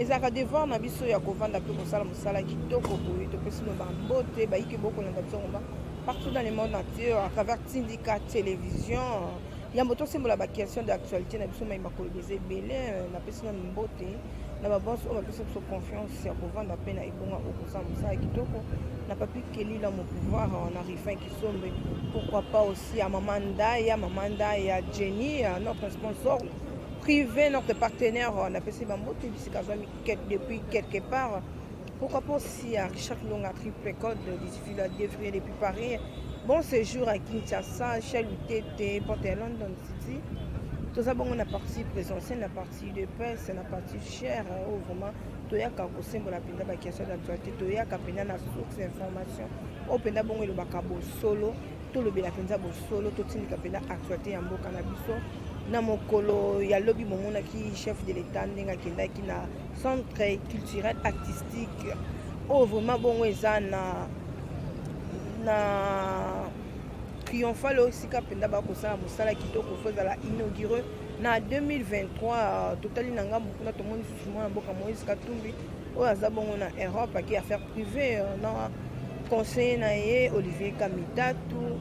Ezalaka devoir na biso ya kovanda mpe kosala mosala kitoko boye. Topesi no bambote bayike bokolanda biso ngomba partout dans le monde entier à travers Tindika Télévision. Yambo tosembola baquestion d'actualité na biso, mai makolo eza ebele. Napesi nano mbote na babonso oyo bapesi biso confiance ya kovanda mpe na ebonga oyo kosala mosala kitoko, na Papi Kelila mo pouvoir, na Rifin Kisombe, pourquoi pas aussi à Mama Ndaya, Mama Ndaya Jenny, notre sponsor privé, notre partenaire. Napesi bambote bisika azwami depuis quelque part. Pourquoi pas aussi à Richard Longa, triple code du la défrayé depuis Paris. Bon séjour à Kinshasa, Shell UTT, Porte à London City. Toza bongo na partie présentielle, na partie de presse, na partie chère oyo vraiment toyaka kosembola mpenza baquestion d'actualité, toyaka mpenza na source information oyo mpenza bongo elobaka bosolo. Tolobela mpenza bosolo, totindika mpenza actualité ya mboka na biso. Na mokolo ya lobi, bomonaki chef de l'État ndenge akendaki na centre culturel artistique oyo vraiment bongo eza na Triomphal, oyo esika mpenza bakosala mosala kitoko, fo ezala inauguré na 2023. Totali na ngambo kuna, tomoni susu mwana mboka Moïse Katumbi oyo aza bongo na Europe, ake affaire privée na conseiller na ye Olivier Kamitatu.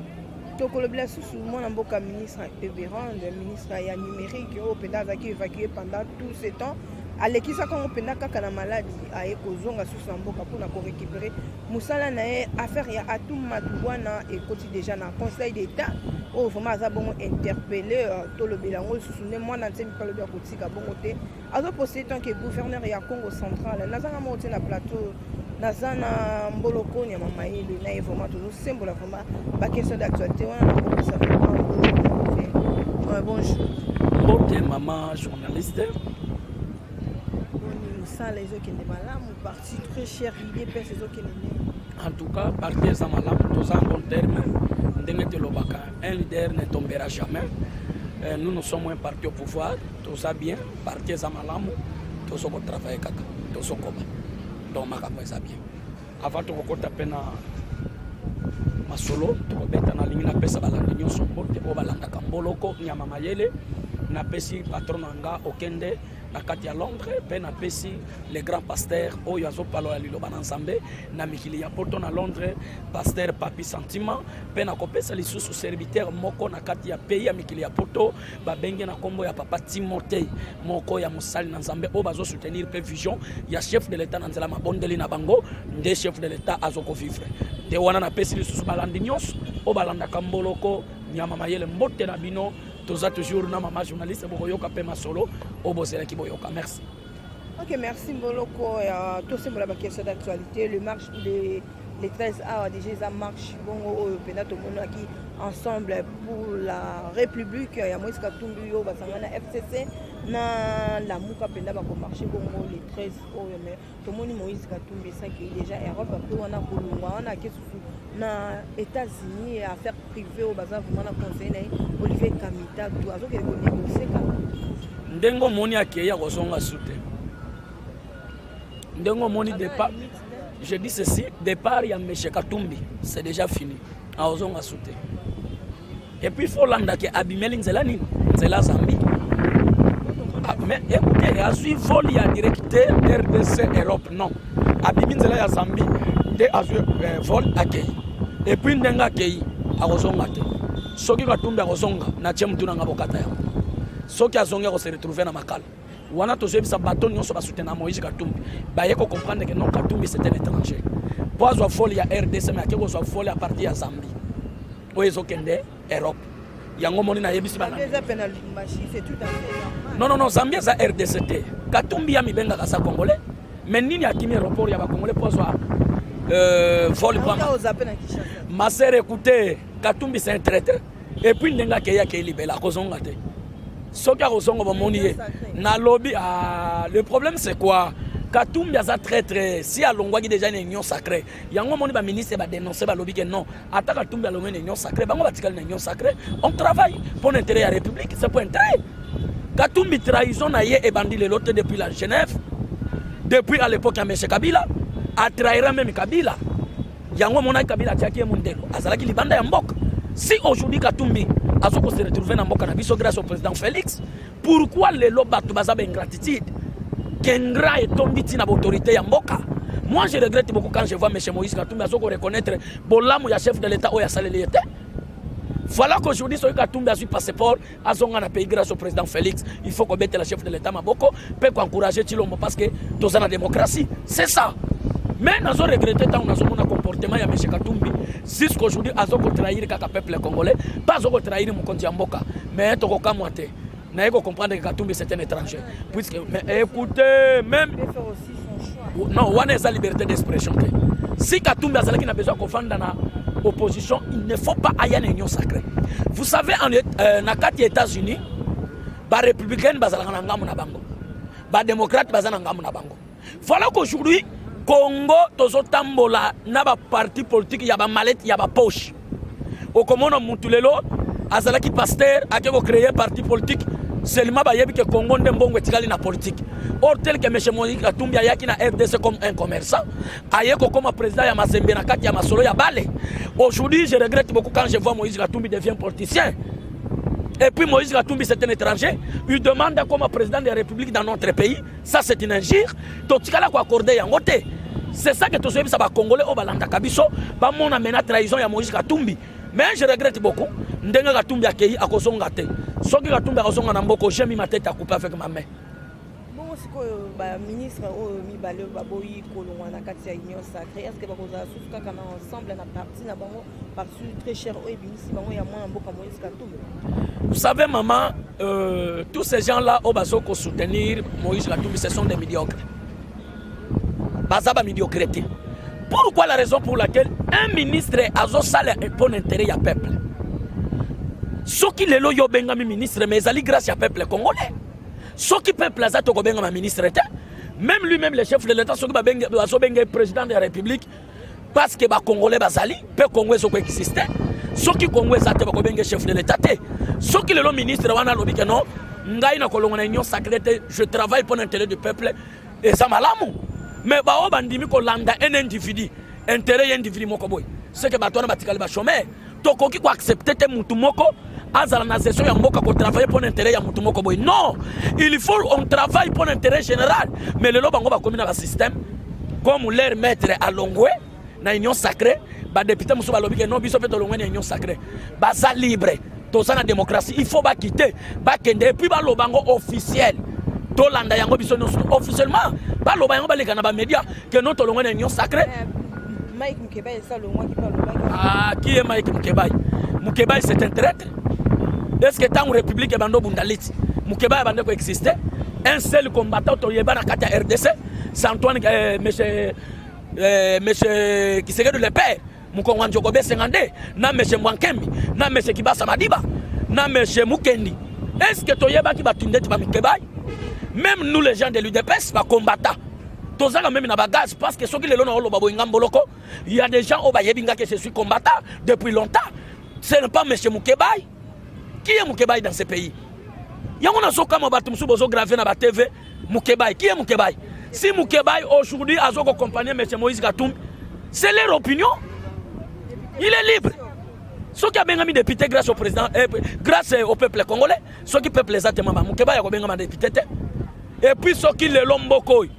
Tokolobela susu mwana mboka ministre Eberande, ministre ya numérique, oyo mpenza azalaki évacué pendant tout ce temps, alekisaka yango mpenza kaka na maladi, aye kozonga susu na mboka mpona korécupérer mosala na ye. Affaire ya Atou Matubuana ekoti déjà na Conseil d'État, oyo vraiment aza bongo interpellé. Tolobela yango lisusu nde mwana Nsembi mpe alobi akotika bongo te, azopostule tant que gouverneur ya Congo Central. Nazanga moko te na plateau, naza na Mboloko Nyama Mayele na ye. Vraiment tozosembola vraiment baquestion d'actualité wana. Nakopesa vraiment Mboloko bonjour. Mbote, mama journaliste. Boni mosala ezokende malamu? Parti très cher UDPS ezokende ndenge? En tout cas, parti eza malamu, toza en bon terme. Ndenge tolobaka, un leader ne tombera jamais. Nous, nous sommes un parti au pouvoir. Toza bien, parti eza malamu, tozo kotravaille kaka, tozokoba. Donc makambo eza bien. Avant tokokota mpe na masolo tokobeta, nalingi napesa balandi nyonso mbote oyo balandaka Mboloko Nyama Mayele. Napesi patron na nga Okende na kati ya Londres, mpe napesi le grand pasteur oyo azopalola liloba na Nzambe na mikili ya poto, na Londres, pasteur Papi Sentiment. Mpe nakopesa lisusu serviteur moko na kati ya pays ya mikili ya poto, babenge na nkombo ya papa Timothée, moko ya mosali na Nzambe oyo bazosoutenir mpe vision ya chef de l'État. Na nzela mabondeli na bango nde chef de l'État azokovivre. Nde wana napesi lisusu balandi nyonso oyo balandaka Mboloko Nyama Mayele mbote na bino. Toza toujours na mama journaliste, bokoyoka mpe masolo oyo bozelaki boyoka. Merci. Ok, merci Mboloko. Tosembola baquestion d'actualité. Le marche le 13 awa déjà eza marche bongo oyo mpenza tomonaki Ensemble pour la République ya Moïse Katumbi, oyo basanga na FCC na Lamuka, mpenza bakomarche bongo le 13 oyo. Mais tomoni Moïse Katumbi esaki déjà Europe mpe wana kolongwa wana ake susu na États-Unis, affaire privée, oyo baza vraiment na conseiller na ye Olivier Kamitatu, azokende konégocie kaka. Ndenge omoni akei, akozonga su te. Ndenge omoni départ, je dis ceci, départ ya monsieur Katumbi, c'est déjà fini, akozonga su te. Et puis faut landake abimeli nzela nini? Nzela Zambie. Ah, mais écoutez, azwi vol ya direct RDC Europe? Non, abimi nzela ya Zambie nde azwi vol, akei. Et puis ndenge akei, akozonga te. Soki Katumbi akozonga, natie mutu na nga bokata yango. Soki azongi, akose retrouver na Makala wana. Tozoyebisa bato nyonso basoutenir Moïse Katumbi, baye kocomprendre que non, Katumbi, c'est un étranger. Po azwa vol ya RDC, mais ake kozwa vol ya parti ya Zambie oyo ezokende Europe. Yango moni nayebisi. Non, non, non, Zambie eza RDC te. Katumbi ya mibengaka aza congolais, mais nini akimi aéroport ya bacongolais po azwa vol? Ma sœur, écoutez, Katumbi, c'est un traître. Et puis ndenge akei, akei libela, akozonga te. Soki akozonga, bamoni ye. Nalobi, ah, le problème, c'est quoi? Katumbi aza traître. Si alongwaki déjà na Union sacrée, yango omoni baministre badénonce, balobi ke non, ata Katumbi alongwi na Union sacrée, bango batikali na Union sacrée, on travaille pour l'intérêt ya République. C'est pour intérêt. Katumbi, trahison na ye ebandi lelo te. Depuis la Genève, depuis à l'époque ya monsieur Kabila, atrahira même Kabila. Yango omonaki Kabila atiaki ye mondelo, azalaki libanda ya mboka. Si aujourd'hui Katumbi azoko se retrouver na mboka na biso grâce au président Félix, pourquoi lelo bato baza baingratitude? Ki ingrat etondi ntina baautorité ya mboka. Moi, je regrette beaucoup quand je vois M. Moïse Katumbi azoko reconnaître bolamu ya chef de l'État oyo asaleli ye te. Voilà qu'aujourd'hui, soki Katumbi azwi passeport, azonga na pays grâce au président Félix, il faut kobetela chef de l'État maboko mpe koencourager Tshilombo, parce que toza na démocratie, c'est ça. Mais nazo regretter ntango nazomona comportement ya M. Katumbi jusqu'aujourd'hui. Azokotrahir kaka peuple congolais mpe azokotrahir mokonzi ya mboka. Mais tokokamwa te, naye kocomprendre que Katumbi, c'est un étranger, puisque, mais écoutez, même non, wana eza liberté d'expression te. Si Katumbi azalaki na besoin kofanda na opposition, il ne faut pas aya na Union sacrée. Vous savez, na kati ya États-Unis, barépublicaine bazalaka na ngambo na bango, badémocrate baza na ngambo na bango. Voilà qu'aujourd'hui, Congo, tozotambola na baparti politique ya bamalete, ya bapoche. Okomona mutu lelo azalaki pasteur, ake kocréer parti politique seulement bayebi ke Congo nde mbongo etikali na politique. Or, tel que M. Moïse Katumbi ayaki na RDC comme un commerçant, aye kokoma président ya Mazembe na kati ya masolo ya bale. Aujourd'hui, je regrette beaucoup quand je vois Moïse Katumbi devient politicien. Et puis Moïse Katumbi, c'est un étranger, il demande comme président de la République dans notre pays. Ça, c'est une injure. Totikala koaccorder yango te. C'est ça que tozoyebisa bacongolais oyo balandaka biso, bamona mena trahison ya Moïse Katumbi. Mais je regrette beaucoup ndenge Katumbi akei, akozonga te. Soki Katumbi akozonga na mboka, j'ai mis ma tête à couper avec ma main. Bongo sikoyo, baministre oyo mibale oyo baboyi kolongwa na kati ya Union sacrée, est ce que bakozala susu kaka na ensemble na parti na bango, parti très cher oyo ebimisi bango, ya mwana mboka Moïse Katumbi? Vous savez, maman, tous ces gens là oyo bazoko soutenir Moïse Katumbi, ce sont des médiocres. Baza bamédiocrité. Pourquoi? La raison pour laquelle un ministre azosala mpo na intérêt ya peuple. Soki lelo yo obengami ministre, mais ezali grâce ya peuple congolais. Soki peuple aza, tokobengama ministre te. Même lui-même, le chef de l'État, soki bazobenge président de la République, parce que bacongolais bazali mpe Congo ezokoexiste. Soki Congo eza te, bakobenge chef de l'État te. Soki lelo ministre wana alobi ke non, ngai na kolongo na Union sacrée te, je travaille pour l'intérêt du peuple, eza malamu. Mais baoyo bandimi kolanda un individu, intérêt ya individu moko boye, c'est que bato wana batikali bachômeur. Tokoki koaccepter te mutu moko azala na gestion ya mboka, kotravailler mpo na intérêt ya mutu moko boye. Non, il faut on travaille mpo na intérêt général. Mais lelo bango bakomi na basystème comme leur maître alongwe na Union sacrée, badéputé mosusu balobi ke non, biso mpe tolongwe na Union sacrée. Baza libre, toza na démocratie. Il faut bakite, bakende, et puis baloba yango officiel, tolanda yango biso nyonso officiellement. Baloba yango, baleka na bamédia ke non, tolongwe na Union sacrée. Mike Mukebai esalongwaki mpe alobaki. Ah, qui est Mike Mukebai? Mukebai, c'est un traître. Est ce que ntango république ebanda obunda liti, Mukebai abande koexiste? Un seul combattant toyeba na kati ya RDC, c'est Antoine, monsieur Tshisekedi le père, Mokongo Nzoko Besenga nde na monsieur Mwankembi, na monsieur Kibasa Madiba, na monsieur Mukendi. Est ce que toyebaki bato ndeti baMukebai? Même nous, les gens de l'UDPS, bacombattants, tozaka même na bagaz, parce que soki lelo na oloba boye ngamboloko, il y a des gens oyo bayebi nga que je suis combattant depuis longtemps. Ce n'est pas monsieur Mukebai. Qui est Mukebai dans ce pays? Yango nazokama, bato mosusu bozograve na batv Mukebai. Qui est Mukebai? Si Mukebai aujourd'hui azokoaccompagner monsieur Moïse Katumbi, c'est leur opinion, il est libre. Soki abengami député grâce au président, grâce au peuple congolais. Soki peuple eza te, mama, Mukebai akobengama député te. Et puis soki lelo mboka oyo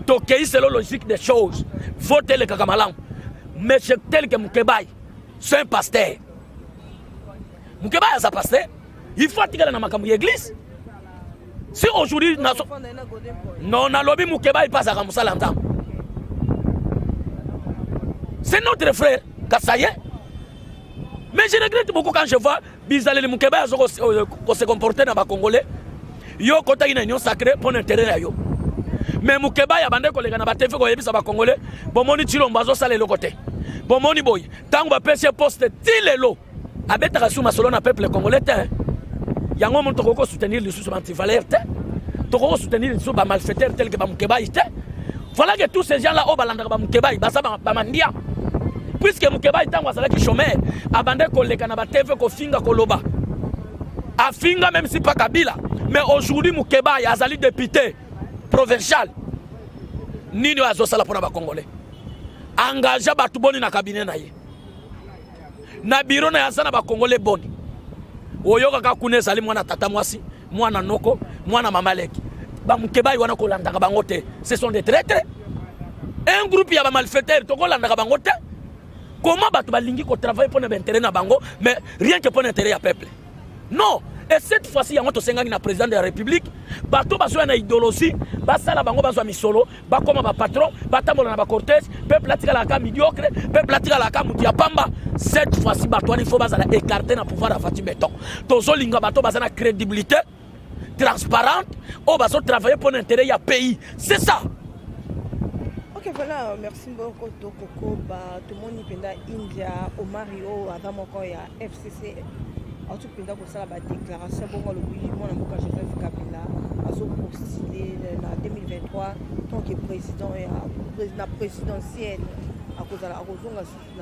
tokei selon logique des choses, vote elekaka malamu. Monsieur tel que Mukebai, c'est un pasteur. Mukebai aza pasteur, il faut atikala na makambo ya église. Si aujourd'hui non, nalobi Mukebai mpazaka mosala Nzambe, c'est notre frère kasaïen. Mais je regrette beaucoup quand je vois bizaleli Mukebai azo kose comporter na bacongolais. Yo okotaki na Union sacrée mpo na intérêt na yo, mais Mukebai abande koleka na batv koyebisa bacongolais: bomoni, Tshilombo azosala eloko te, bomoni boye. Ntango bapesi ye poste, ti lelo abetaka su masolo na peuple congolais te. Yango moni tokoki kosoutenir lisusu baantivaleur te, tokoki kosoutenir lisusu bamalfaiteur tel que baMukebai te. Voilà que tous ces gens là oyo balandaka baMukebai baza bamandia, puisque Mukebai, ntango azalaki chômeur, abande koleka na batv kofinga, koloba, afinga même si pas Kabila. Mais aujourd'hui, Mukebai azali député provincial. Nini oyo azosala mpona bacongolais? Engage bato boni na cabinet na ye, na bureau na ye? Aza na bacongolais boni? Oyokaka kuna ezali mwana tata mwasi, mwana noko, mwana mama leki. Bamukebayi wana kolandaka bango te, ce sont des traîtres, un groupe ya bamalfaiteurs, tokolandaka bango te. Comment bato balingi kotravailler mpo na baintérêt na bango, mais rien que mpo na intérêt ya peuple? Non. Et cette fois-ci, yango tosengaki na président de la République, bato bazoya na idéologie, basala bango bazwa misolo, bakóma bapatron, batambola na bacortège, peuple atikalaka médiocre, peuple atikalaka motu ya pamba. Cette fois-ci, bato wana, il faut bazala écarté na pouvoir ya Fatshi Béton. Tozolinga bato baza na crédibilité, transparente, oyo bazotravailler mpo na intérêt ya pays, c'est ça. Ok, voilà, merci beaucoup. Tokokoba, tomoni mpenza India Omari oyo aza moko ya FCC, auti mpenza kosala badéclaration. Bongo alobi mwana mboka Joseph Kabila azopostule na 2023 tant que président ya na présidentielle, akozala, akozonga susu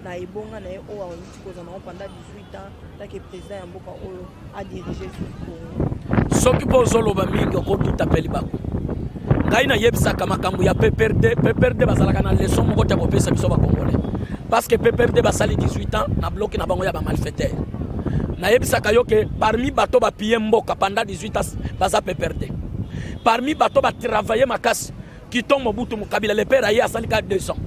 na ebonga na ye oyo awuti kozala nango pendant 18 ans tant que président ya mboka oyo adirige susu Congo. Soki mpo ozoloba mingi, okotuta mpe libaku. Ngai nayebisaka makambo ya PPRD. PPRD bazalaka na leçon moko te kopesa biso bacongolais, parce que PPRD basali 18 ans na bloc na bango ya bamalfaiteur. Nayebisaka yo ke parmi bato bapiller mboka pendant 18 ans, baza PPRD. Parmi bato batravaille makasi, Kiton Mobutu Kabila le père aye asali ka 2 ans.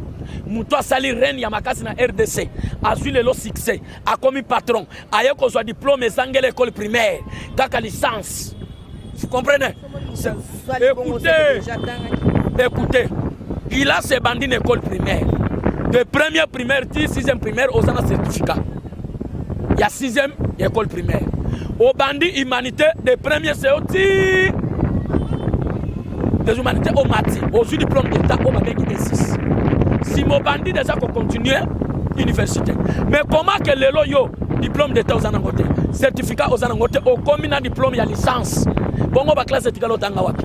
Moto asali règne ya makasi na RDC, azwi lelo succès, akomi patron, aye kozwa diplôme ezangela école primaire, kaka licence. Vous comprenez? Écoutez, écoutez, il a ses bandits na école primaire, de première primaire ti sixième primaire, oza na certificat ya sixième ya école primaire. Obandi humanité, de premier CO ti des humanités, omati, ozwi diplôme d'état oyo babengi D6. Nsima obandi déjà kocontinue université. Mais comment ke lelo yo diplôme d'état oza nango te, certificat oza nango te, okomi na diplôme ya licence? Bongo baclasse etikala otanga wapi?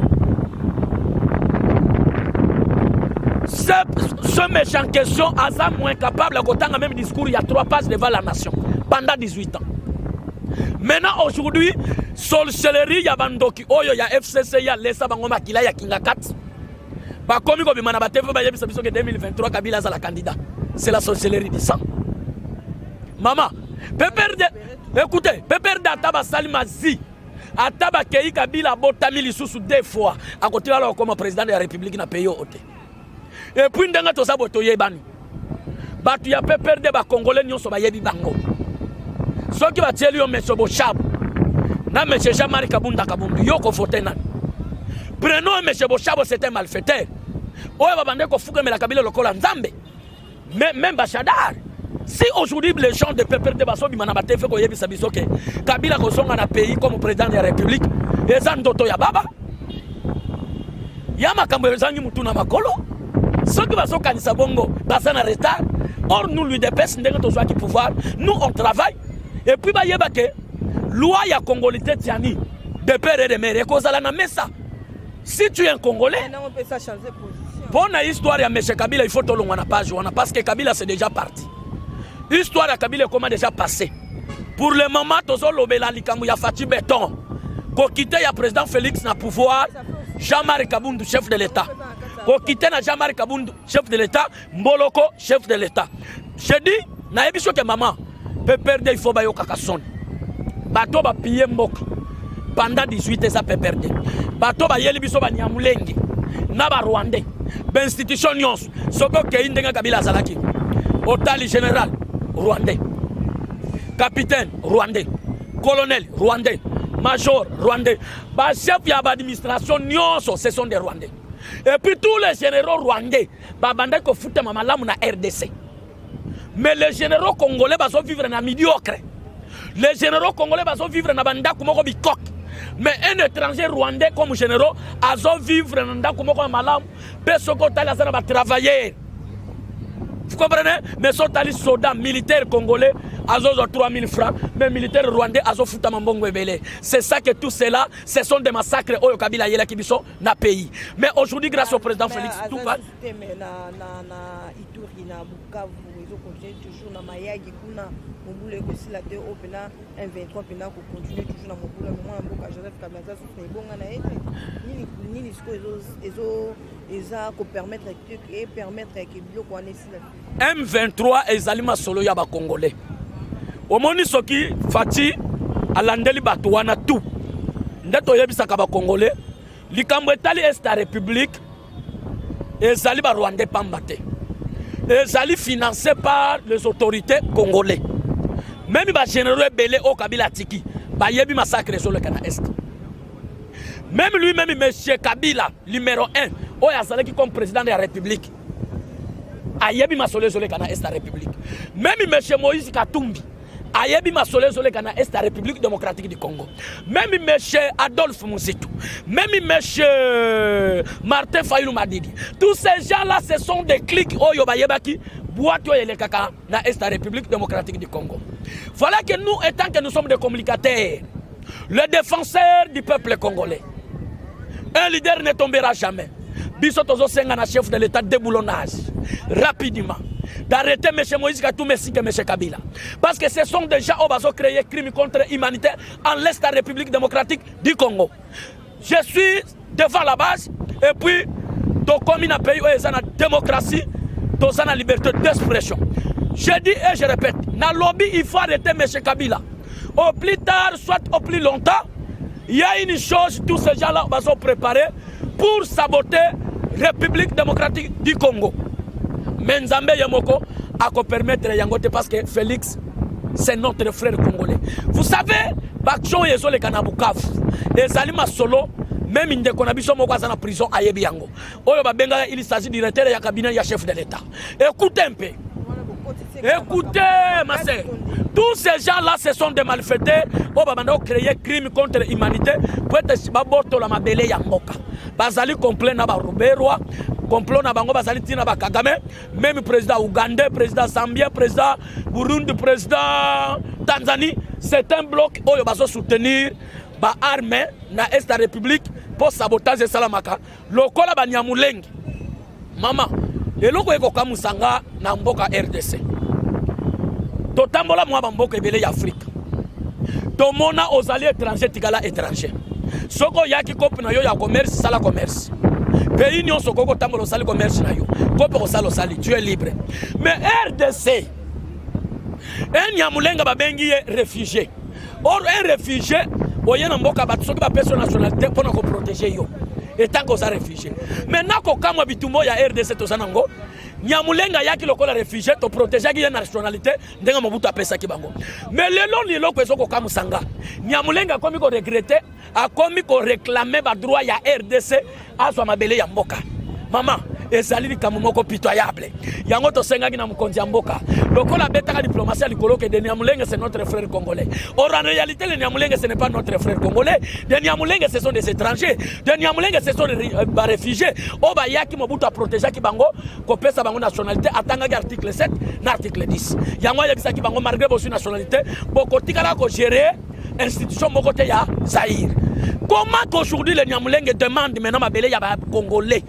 Ce méchant question aza moins capable ya kotanga même discours ya trois pages devant la nation pendant 18 ans. Maintenant, aujourd'hui, sorcellerie ya bandoki oyo ya FCC ya lesa bango makila ya kinga kati, bakomi kobima na batv, bayebisa biso ke 2023 Kabila azala candidat. C'est la sorcellerie du sang, mama. PPRD, écoutez, PPRD, ata basali mazi, ata bakei, Kabila abotami lisusu deux fois, akotikala kokoma président de la République na pays oyo te. Et puis ndenge toza boye, toyebani, bato ya PPRD, bacongolais nyonso bayebi bango. Soki batieli yo monsieur Boshab na monsieur Jean-Marie Kabunda Kabundu, yo kovote nani? Prenons monsieur Boshab, c'est un malfaiteur oyo babande kofukamela Kabila lokola Nzambe, même bashadar. Si aujourd'hui les gens de PPRD bazobima na batv koyebisa biso ke Kabila kozonga na pays comme président de la République eza ndoto ya baba, ya makambo ezangi mutu na makolo, soki bazokanisa bongo, baza na retard. Or nous, l'UDPS, ndenge tozwaki pouvoir, nous on travaille. Et puis bayeba ke loi ya congolité tiani de père et de mère ekozala na mesa. Si tu es un Congolais, mpo na histoire ya monsieur Kabila, il faut tolongwa na page wana, parce que Kabila, c'est déjà parti. Histoire ya Kabila ekoma déjà passé. Pour le moment, tozolobela likambo ya Fatshi Béton, kokite ya président Félix na pouvoir, Jean-Marc Kabundu chef de l'État, kokite na Jean-Marc Kabundu chef de l'État, Mboloko chef de l'État. Je dis, nayebi soki mama PPRD, il faut bayokaka soni. Bato bapiller mboka pendant 18, eza PPRD. Bato bayeli biso banyamulenge na barwandais, bainstitution nyonso. Soki okei ndenge Kabila azalaki, otali général rwandais, capitaine rwandais, colonel rwandais, major rwandais, bachef ya baadministration nyonso, ce sont des Rwandais. Et puis tous les généraux rwandais babandaki kofutama malamu na RDC, mais les généraux congolais bazovivre na médiocre. Les généraux congolais bazovivre na bandako moko bikoke, mais un étranger rwandais comme généraux azovivre na ndako moko ya malamu, mpe soki otali, aza na batravailleur. Vous comprenez? Mais soki otali soda militaire congolais azozwa 3000 francs, mais militaire rwandais azofutama mbongo ebele. C'est ça que tout cela, ce sont des massacres oyo Kabila ayelaki biso na pays. Mais aujourd'hui, grâce au président Félix, tout va. Na Ituri, na Bukavu, ezocontinue toujours, na Mayagi kuna mobulu ekosila te. Oyo mpena M23 mpena kocontinue toujours na mobulu. Me mwana mboka Joseph Kabila aza susu na ebonga na ye te. Nini sikoyo eza kopermettre, epermettre ke biloko wana esila? M23 ezali masolo ya bacongolais. Omoni, soki Fatshi alandeli bato wana tout, nde toyebisaka bacongolais. Likambo etali Est ya République ezali ba Rwandais pamba te, ezali financé par les autorités congolais. Même ba généraux ebele oyo Kabila atiki bayebi massacre ezoleka na Est. Même lui-même, monsieur Kabila numéro 1 oyo azalaki comme président de la République, ayebi masolo ezoleka na Est ya République. Même monsieur Moïse Katumbi ayebi masolo ezoleka na Est ya République démocratique du Congo. Même monsieur Adolphe Muzito, même monsieur Martin Fayulu Madidi, tous ces gens-là, ce sont des cliques oyo bayebaki boîte oyo elekaka na Est ya République démocratique du Congo. Voilà que nous, étant que nous sommes des communicateurs, le défenseur du peuple congolais, un leader ne tombera jamais. Biso tozosenga na chef de l'État déboulonnage rapidement, d'arrêter M. Moïse Katumbi ainsi que M. Kabila. Parce que ce sont déjà oyo bazo créer crime contre l'humanité en l'Est de la République démocratique du Congo. Je suis devant la base et puis tokomi na pays oyo eza na démocratie, toza na liberté d'expression. Je dis et je répète, nalobi, il faut arrêter M. Kabila. Au plus tard, soit au plus longtemps, il y a une chose, tous ces gens-là vont se préparer pour saboter République démocratique du Congo. Mais Nzambe ye moko akopermettre yango te, parce que Félix, c'est notre frère congolais. Vous savez, baaction ezoleka na Bukavu ezali masolo, même ndeko na biso moko aza na prison ayebi yango, oyo babengaka, il s'agit directeur ya cabinet ya chef de l'État. Écoutez un peu. Écoutez, ma sœur, tous ces gens-là, ce sont des malfaiteurs oyo babanda créer crime contre l'humanité po ete babotola mabele ya mboka. Bazali complet na baruberwa, complot na bango bazali ntina bakagame, même président ougandais, président zambien, président Burundi, président Tanzanie. C'est un bloc oyo bazosoutenir baarme na Est ya République mpo sabotage esalamaka lokola banyamulenge. Mama, eloko ekokamwisa nga na mboka RDC, totambola mwa bamboka ebele ya Afrika, tomona ozali étranger, tikala étranger. Soki oyaki kope na yo ya commerce, sala commerce. Pays nyonso okoki kotambola, osali commerce na yo, kope kosala, osali, tu es libre. Mais RDC, un Nyamulenga babengi ye réfugié. Or un réfugié oye na mboka bato, soki bapesi yo nationalité mpona koprotéger yo etanke oza réfugié. Maintenant, kokamwa bitumba ya RDC toza nango, Nyamulenga ayaki lokola réfugié, toprotégeaki ye nationalité ndenge Mobutu apesaki bango. Mais lelo, leloko ezokokamwisa nga, Nyamulenga akomi koregretter, akomi koréclamer badroit ya RDC, azwa mabele ya mboka. Mama, ezali likambo moko pitoyable. Yango tosengaki na mokonzi ya mboka, lokola abetaka diplomatie ya likolo ke de Nyamulenge, c'est notre frère congolais. Or en réalité, le Nyamulenge, ce n'est pas notre frère congolais. De Nyamulenge, ce sont des étrangers. De Nyamulenge, ce sont des baréfugiés oyo bayaki, Mobutu aprotégeaki bango, kopesa bango nationalité. Atangaki article 7 na article 10. Yango ayebisaki bango: malgré bozwi nationalité, bokotikala kogérer institution moko te ya Zaïre. Comment qu'aujourd'hui le Nyamulenge demande maintenant mabele ya bacongolais?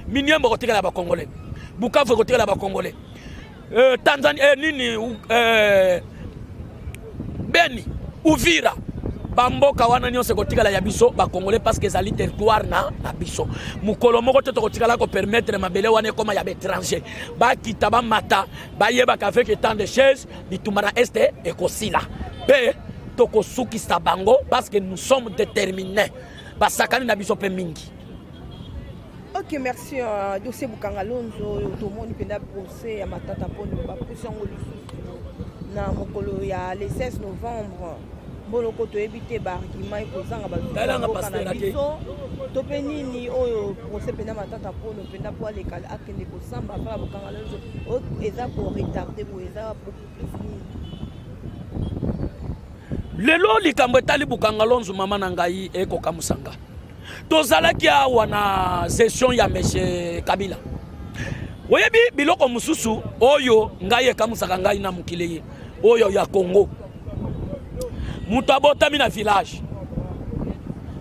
Minembwe kotikala ya bacongolais, Bukavu ekotikala ya bacongolais, Tanzanie, nini, Beni, Uvira, bamboka wana nyonso ekotikala ya biso bacongolais, parce que ezali territoire na biso. Mokolo moko te tokotikala kopermettre mabele wana ekóma ya baétranger. Bakita, bamata, bayebaka avec tant de chaise, bitumba na Est ekosila mpe tokosukisa bango, parce que nous sommes déterminés. Basakani na biso mpe mingi. Ok, merci. Dossier Bukanga Lonzo oyo tomoni mpenza, procès ya Matata Mponi, bapusi yango lisusu na mokolo ya le 16 novembre. Mboloko toyebi te baargument ekozanga bato na biso to mpe nini oyo procès mpenza Matata Mpono mpenza po aleka akende kosamba afala Bukanga Lonzo eza koretarder boye, eza beaucoup plus nini? Lelo likambo etali Bukanga Lonzo, mama na ngai, ekokamusa nga. Tozalaki awa na session ya monsieur Kabila. Oyebi biloko mosusu oyo ngai ekamusaka ngai na mokili ye oyo ya Congo: moto abotami na village,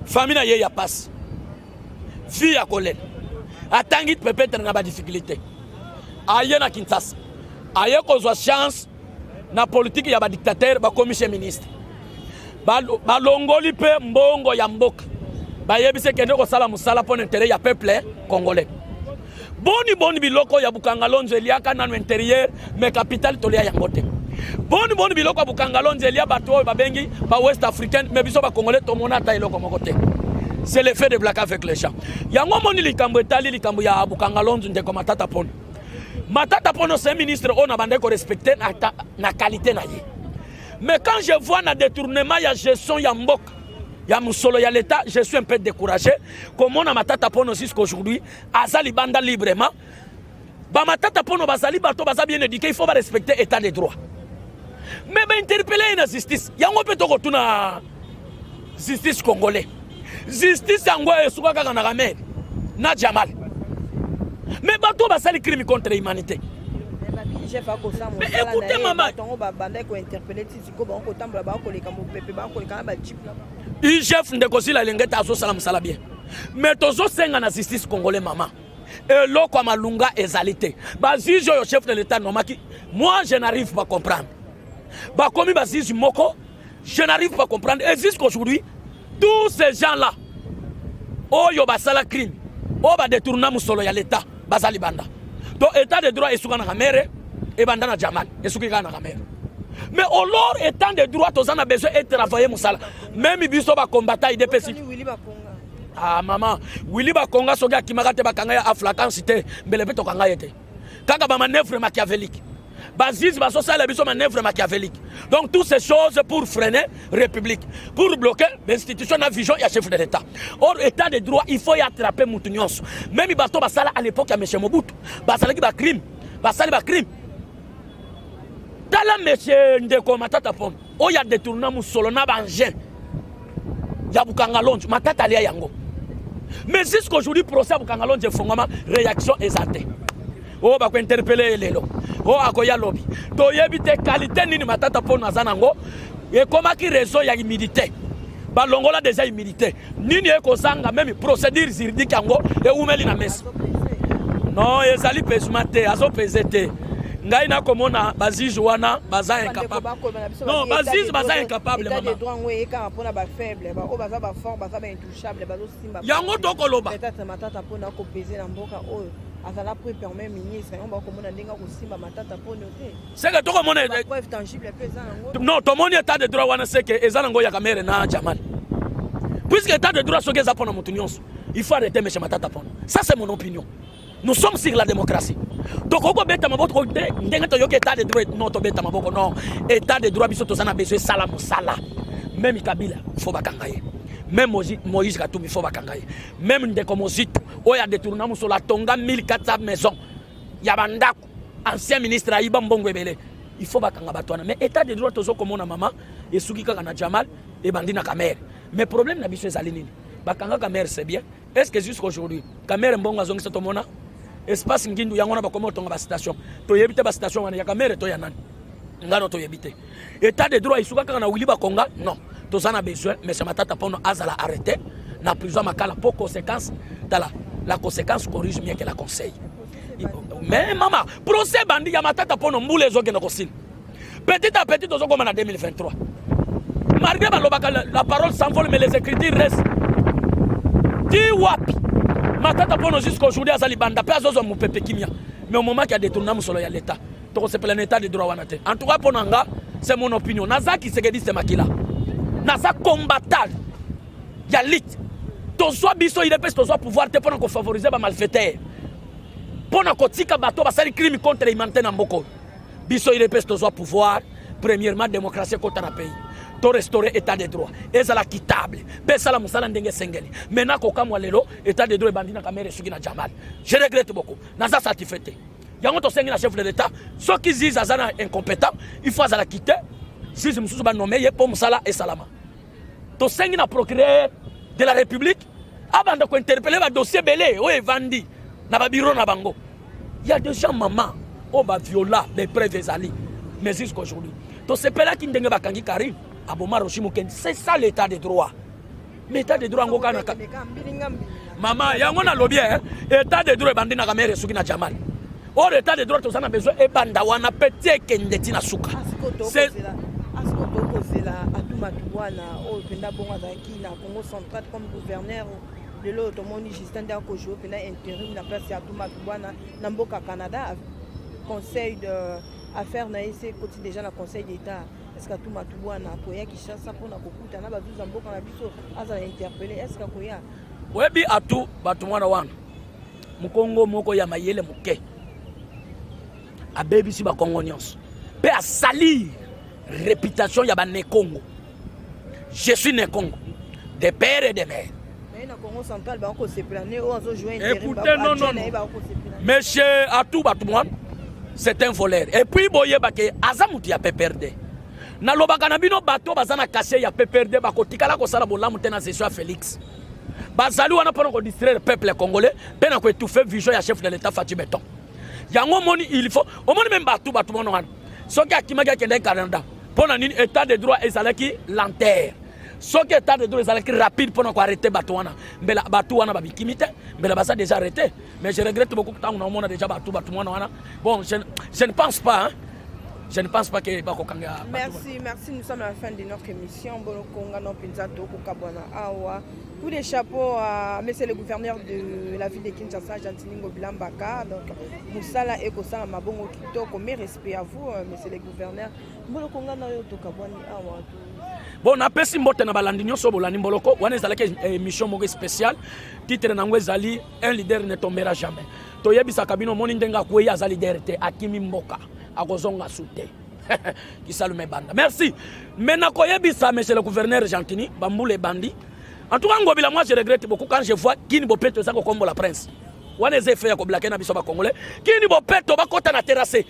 famille na ye ya pasi, fille ya kolela, atangi peut-être na badifficulté, aye na Kinshasa, aye kozwa chance na politike ya badictateur, bakomi chez ministre, balongoli mpe mbongo ya mboka, bayebisi ekende kosala mosala mpo na intérêt ya peuple congolais. Boni boni biloko ya Bukanga Lonzo eliaka nano intérieur, mais capitale tolia yango te? Boni boni biloko ya Bukanga Lonzo elia bato oyo babengi bawest africaine, mais biso bacongolais tomona ata eloko moko te? C'est le fait de blaguer avec les gens. Yango moni likambo etali likambo ya Bukanga Lonzo, ndeko Matata Pono. Matata Pono, c'est un ministre oyo na bandeko respecté na qualité na ye. Mais quand je vois na détournement ya gestion ya mboka, ya mosolo ya l'État, je suis un peu découragé. Komona Matata Pono jusqu'aujourd'hui aza libanda librement. Bamatata Pono bazali bato baza bien éduqué, il faut barespecter état de droit. Mais bainterpeller ye na justice yango mpe tokotuna justice congolais. Justice yango esuka kaka na Kamerhe na Jamal, mais bato basali crime contre humanité. Chef akosala. Mais écoutez, maman. Bango babanda kointerpeller ti sikoyo, bango kotambola, bakoleka mopepe, bakoleka na bajeep. IGF, ndeko Sila Elenge te, azosala mosala bien, mais tozosenga na justice congolais, mama, eloko ya malunga ezali te. Bajuge oyo chef de l'État nomaki, moi je n'arrive pas comprendre. Bakomi bajuge moko, je n'arrive pas comprendre. Et jusqu'aujourd'hui, tous ces gens là oyo basala crime, oyo badetourna mosolo ya l'État, baza libanda. Donc état de droit esuka na Kamerhe, ebanda na Jamal, esuki kaka na Kamerhe. Mais alors, état de droit, toza na besoin etravailler mosala. Même biso bacombattants UDPS. Willy Bakonga. Ah mama, Willy Bakonga, soki akimaka te, bakanga ye aflaquance te, mbele mpe tokanga ye te. Kaka bamanœuvre machiavélique, bajuge bazosala biso manœuvre machiavélique. Donc toutes ces choses pour freiner république, pour bloquer l'institution na vision ya chef de l'État. Or état de droit, il faut y attraper mutu nyonso, même bato basala à l'époque ya monsieur Mobutu, basalaki bacrime, basali bacrime. Tala monsieur ndeko Matata Pono oyo adetourna mosolo na baengin ya Bukanga Lonzo. Matata alia yango, mais jusqu'aujourd'hui procès ya Bukanga Lonzo efongwama, réaction eza te. Oyo bakointerpeller ye lelo, oyo akoya lobi, toyebi te qualité nini Matata Mpono aza nango. Ekomaki raison ya humilité, balongola déjà humilité nini ekozanga. Même procédure juridique yango ewumeli na mesa. Non, ezali pesement te, azopese te. Ngai nakomona bajuge wana baza incapable. Non, bajuge baza incapable. État de mama. droit yango eyekaka mpona bafaible, oyo baza bafort, baza baintouchable, bazosimba. Yango tokoloba. Peut-être Matata mpona akopese na mboka oyo azala pre premier ministre, yango bakomona ndenge akosimba Matata Mpono te. Seke tokomona. Bapreuve tangible mpe eza nango. Non, tomoni état de droit wana, seke eza nango ya Kamerhe na Jamal, puisque état de droit soki eza mpona motu nyonso, il faut arrêter monsieur Matata Mpono. Ça, c'est mon opinion. Nous sommes sur la démocratie. Tokoki kobeta maboko te ndenge toyoki état de droit. Non, tobeta maboko, non. État de droit, biso toza na besoin esala mosala. Même Kabila, faut bakanga ye. Même Moïse Katumbi, faut bakanga ye. Même ndeko Mozito oyo adetourna mosolo, atonga 1400 maison ya bandako, ancien ministre, ayiba mbongo ebele, il faut bakanga bato wana. Mais état de droit tozokomona, mama, esuki kaka na Jamal, ebandi na Kamerhe. Mais problème na biso ezali nini? Bakanga Kamerhe, c'est bien. Est ce que jusqu'aujourd'hui Kamerhe mbongo azongisa? Tomona espace Ngindu yango wana, bakomi otonga bastation, toyebi te bastation wana ya Kamerhe to ya nani. Ngano toyebi te. État de droit esuka kaka na Willy Bakonga? Non, toza na besoin monsieur Matata Mpono azala arrêté na prison Makala po conséquence. Tala, la conséquence corrige mieux que la conseil. Mais mama, procès bandi ya Matata Mpono, mbula ezokende kosila petit à petit. Tozokoma na 2023. Malgré balobaka la parole s'envole, mais les écritures restent. Ti wapi Matata Mpono jusqu'aujourd'hui aza libanda mpe azozwa mopepe kimia? Mais au moment ki adetourna mosolo ya l'État, tokosepela na état de droit wana te. En tout cas, mpo na nga, c'est mon opinion. Naza tshisekediste makila, naza combattant ya lutte. Tozwa biso UDPS, tozwa pouvoir te mpona kofavoriser bamalfaiteur, mpona kotika bato basali crime contre humanité na mboka oyo. Biso UDPS tozwa pouvoir, premièrement démocratie ekota na pays, to restaurer état de droit, ezala équitable mpe esala mosala ndenge esengeli. Maintenant kokamwa lelo, état de droit ebandi na Kamerhe, esuki na Jamal. Je regrette beaucoup, naza satisfait te. Yango tosengi na chef de l'État, soki juge aza na incompétent, il faut azala quitté, juge mosusu banome ye mpo mosala esalama. Tosengi na procureur de la République abanda kointerpeller badossier ebele oyo evandi na babureau na bango. Ya des gens, mama, oyo baviola, bapreuve ezali, mais jusqu'aujourd'hui tosepelaki ndenge bakangi Karim aboma Rochi Mokendi. C'est ça l'état de droit. Mais état de droit yango kaka, mama, yango nalobi état de droit ebandi na Kamerhe, esuki na Jamal. Or état de droit, toza na besoin ebanda wana mpe ti ekende ti na suka. Tokozela Atou Matubuana oyo mpenza bongo azalaki na Congo Central comme gouverneur. Lelo oyo tomoni Justin nde akojoue mpenza intérim na place ya Atou Matubuana na mboka Canada. Conseil de affaire na ye se ekoti déjà na Conseil d'État. Est-ce que Atou Matubuana akoya Kinshasa mpona kokuta na bazuzi ya mboka na biso, azala interpellé, est-ce que akoya? Oyebi Atou bato mwana wana mokongo moko ya mayele moke abebisi bakongo nyonso mpe asalir réputation ya banekongo. Je suis nekongo de père et de mère. Écoutez, non, non, non. Monsieur Atou Batumwan, c'est un voleur. Et puis, boyeba ke aza mutu ya PPRD. Nalobaka na bino, bato baza na cachet ya PPRD bakotikala kosala bolamu te na gestion ya Félix. Bazali wana mpona kodistraire peuple congolais mpe na koétouffer vision ya chef de l'État Fatshi Béton. Yango omoni, il faut omoni même bato bato mwana wana, soki akimaki, akendaki Canada mpo na nini? État de droit ezalaki lenteur. Soki état de droit ezalaki rapide mpona koarrêter bato wana, mbela bato wana babikimi te, mbela baza déjà arrêté. Mais je regrette beaucoup ntango naomona déjà bato mwana wana. Bon, je ne pense pas, hein? Je ne pense pas que bakokanga. Merci, merci. Nous sommes à la fin de notre émission Boloko no mpenza. Tokokabwana awa. Coup de chapeau à monsieur le gouverneur de la ville de Kinshasa, Gentiny Ngobila Mbaka. Donc mosala ekosala mabongo kitoko. Mes respects à vous, monsieur le gouverneur. Mboloko nga na yo tokabwani awa. Bon, napesi mbote na balandi nyonso bolandi Mboloko. Wana ezalaki émission moko spéciale, titre nango ezali "Un leader ne tombera jamais". Toyebisaka bino, omoni ndenge akwei, aza leader te, akimi mboka, akozonga su te. Kisalume banda. Merci. Mais nakoyebisa monsieur le gouverneur Gentiny, bambula ebandi. En tout cas, Ngobila, moi je regrette beaucoup quand je vois Kin Bopeto eza kokombola prince wana. Eza effet ya koblaquer na biso bacongolais. Kin Bopeto bakɔta na terrasse,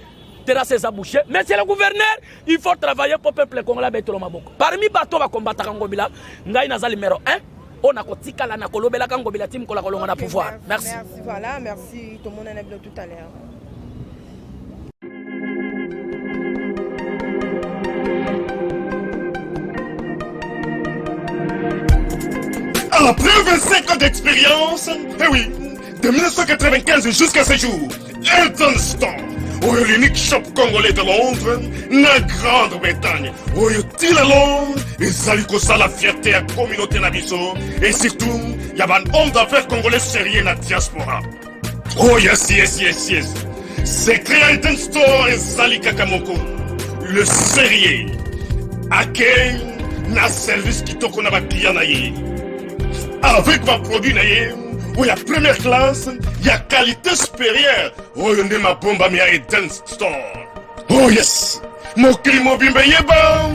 terrasse eza bouché. Monsieur le gouverneur, il faut travailler pour peuple congolais abetelo maboko. Parmi bato bakombataka Ngobila, ngai naza numéro 1 oyo nakotikala na kolobelaka Ngobila ti mokolo akolonga na pouvoir. Merci. Merci, voilà, merci. Tout le monde en tout à l'heure. Après 25 ans d'expérience, eh oui, de 1995 jusqu'à ce jour, Elton Store, oyo l'unique shop congolais de Londres, na Grande-Bretagne, oyo ti lelo ezali kosala fierté ya communauté na biso et surtout ya ba homme d'affaires congolais sérieux na diaspora. Oh yes. Secret ya Elton Store ezali kaka moko: le sérieux, accueil na service kitoko na baclient na ye, avec baproduit na ye oyo ya première classe, ya qualité supérieure. Oyo nde mabombami ya Eden Store. Oh yes, mokili mobimba eyeba,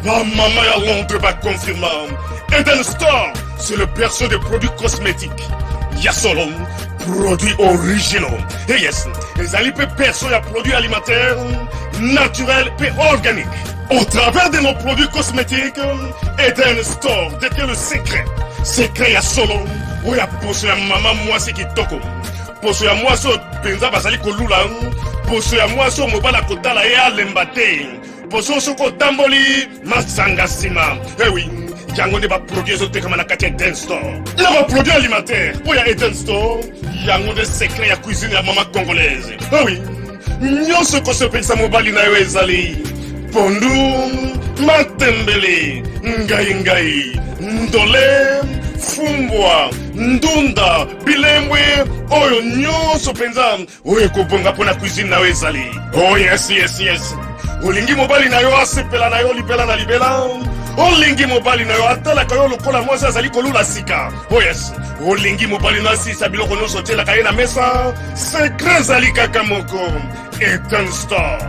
bamama ya Londres baconfirma: Eden Store, c'est le berceau des produits cosmétiques ya solo, produits originaux. Et yes, ezali mpe berceau ya produits alimentaires naturels mpe organiques. Au travers de nos produits cosmétiques, Eden Store détient le secret, secret ya solo oyo ya poso ya mama mwasi kitoko, poso ya mwasi oyo mpenza bazali kolula, poso ya mwasi oyo mobali akotala ye alemba te, poso soki otamboli masanga nsima. Ewi, yango nde baproduit ezotekama na kati ya Eden Store. Na baproduit alimentaire oyo ya Eden Store, yango nde secret ya cuisine ya mama congolaise. Ewi, nyonso ekosepelisa mobali na yo ezali pondu, matembele, ngai ngai, ndole, fumbwa, ndunda, bilembwe, oyo nyonso mpenza oyo ekobonga mpo na cuisine na yo ezali. Oh yes, olingi mobali na yo asepela na yo libela na libela, olingi mobali na yo atalaka yo lokola mwasi azali kolula sika. Oh yes, olingi mobali na asisa biloko nyonso otielaka ye na mesa, secret ezali kaka moko: Eden Store.